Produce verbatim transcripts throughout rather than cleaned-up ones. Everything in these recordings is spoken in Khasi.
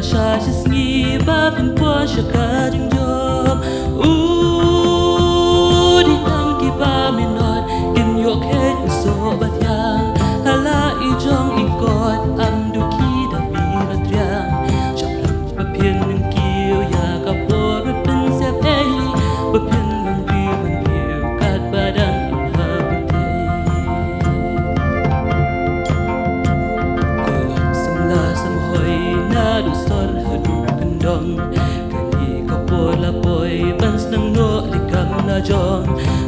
Sha shi sngi ba phin poi sha ka jingjop. U, dei tang kiba minot kin ïoh khet u soh ba thiang. Ha la i jong i kot am duh ki da bi la triang. Sha phi ba phin nang kiew ïa ka por ba phin sep ei, ba phin nang ri man kiew kat ba dang in ha ba tei. Ko ïoh samla samhoi naduh sor haduh kyndong. Kane ka por la poi ban sdang noh ïa kam la jong.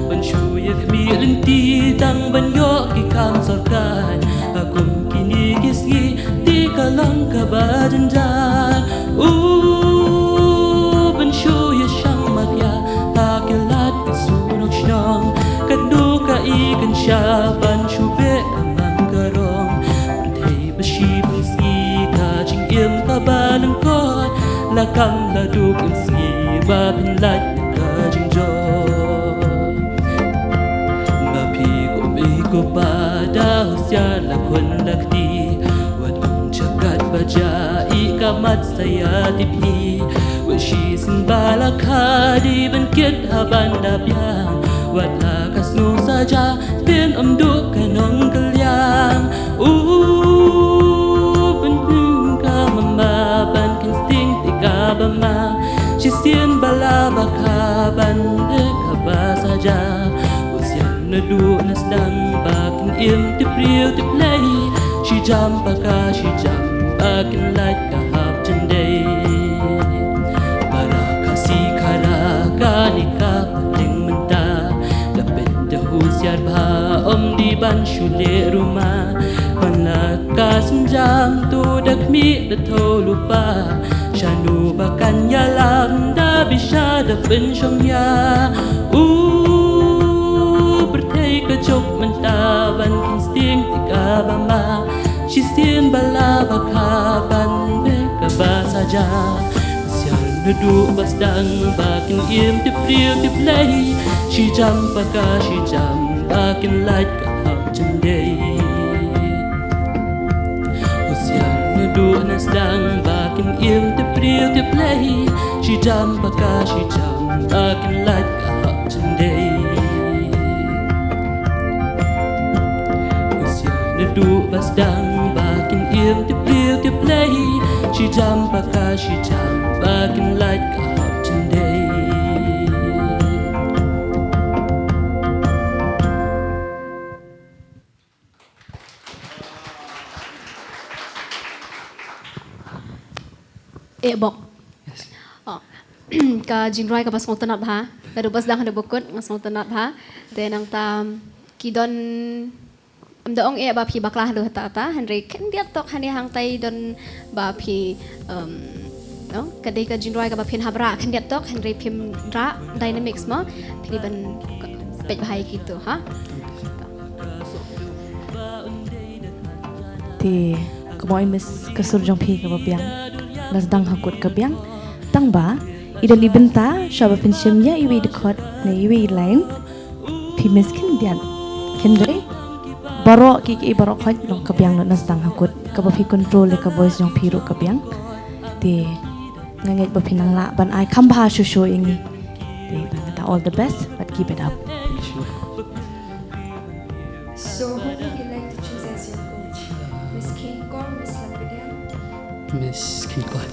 Ban shu ïa khmih lynti tang ban ïoh ki kam sorkar. Ha kum kine ki sngi te ka long kaba jynjar. U, ban shu ïa shang mat ïa ha ki lad ki sur shnong. Katno ka i kan sha ban shu beh ka man ka rong. Pyrthei ba shi pynsngi ka jingim kaba lyngkot. La kam la duk im sngi ba phin lait na ka jingjop. Ma phi ko mei ko pa da husiar la khun la kti. Wat ong jaka ba jia i ka mat sa ïa tip hi. Wat shisien ba la kha dei ban kit ha ban da biang. Wat la ka sngew sa jia phin ym duh ka nongkylliang. U, pynpyn ka mama ban kheiñ sting te kaba ma. Shisien ba la ba kha ban beh kaba sa jia. Husiar naduh na sdang ba kin im tip briew tip lei. Shi jam ba ka shi jam ba kin lait ka hap jyndei. Para ka si kara kane ka pateng mynta. Da peit da husiar bha ym dei ban shu leh ruma. Ban la ka sienjam to da khmih da thew lypa. Shano ba kan ïalam da bishar da pynshong ïa. U, pyrthei ka jop mynta ban kheiñ sting te kaba ma. Shisien ba la ba kha ban beh kaba sa jia. Husiar naduh ba sdang ba kin im tip briew tip lei. Shi jam ba ka shi jam ba kin lait ka hap jyndei. Husiar naduh na sdang ba kin im tip briew tip lei. Shi jam ba ka shi jam ba kin lait ka hap jyndei. Husiar naduh ba sdang ba kin im tip briew tip lei. Shi jam ba ka shi jam ba kin lait ka hap jyndei. Eh, bok. Yes. Oh. Ka jingrwai kaba sngewtynnat bha. Naduh ba sdang haduh ba kut nga sngewtynnat bha. Te nangta ki don, ym da ong eh ba phi bakla haduh hatta hatta, hynrei khyndiat tok hangne hangtai don ba phi, um, no? Ka dei ka jingrwai kaba phin hap rah khyndiat tok, hynrei phim rah dynamics mo. Phi dei ban peit bha ïa kito, ha? Te, kumno i miss ka sur jong phi kaba biang. Na sdang ha kut ka biang. Tang ba i don i bynta, shuwa ba phin shim ïa iwei i dkhot ne iwei i line, phi miss khyndiat. Hynrei baroh ki, ki baroh khoit long ka biang lut na sdang ha kut. Kaba phi control ïa ka voice jong phi ruh ka biang. Te, nga ngeit ba phin nang lah ban ai kham bha shuh shuh ïa ngi. Te, tang kata all the best, but keep it up. So, who would you like to choose as your coach? Miss Kheiñkor, Miss Lapdiang? Miss Kheiñkor.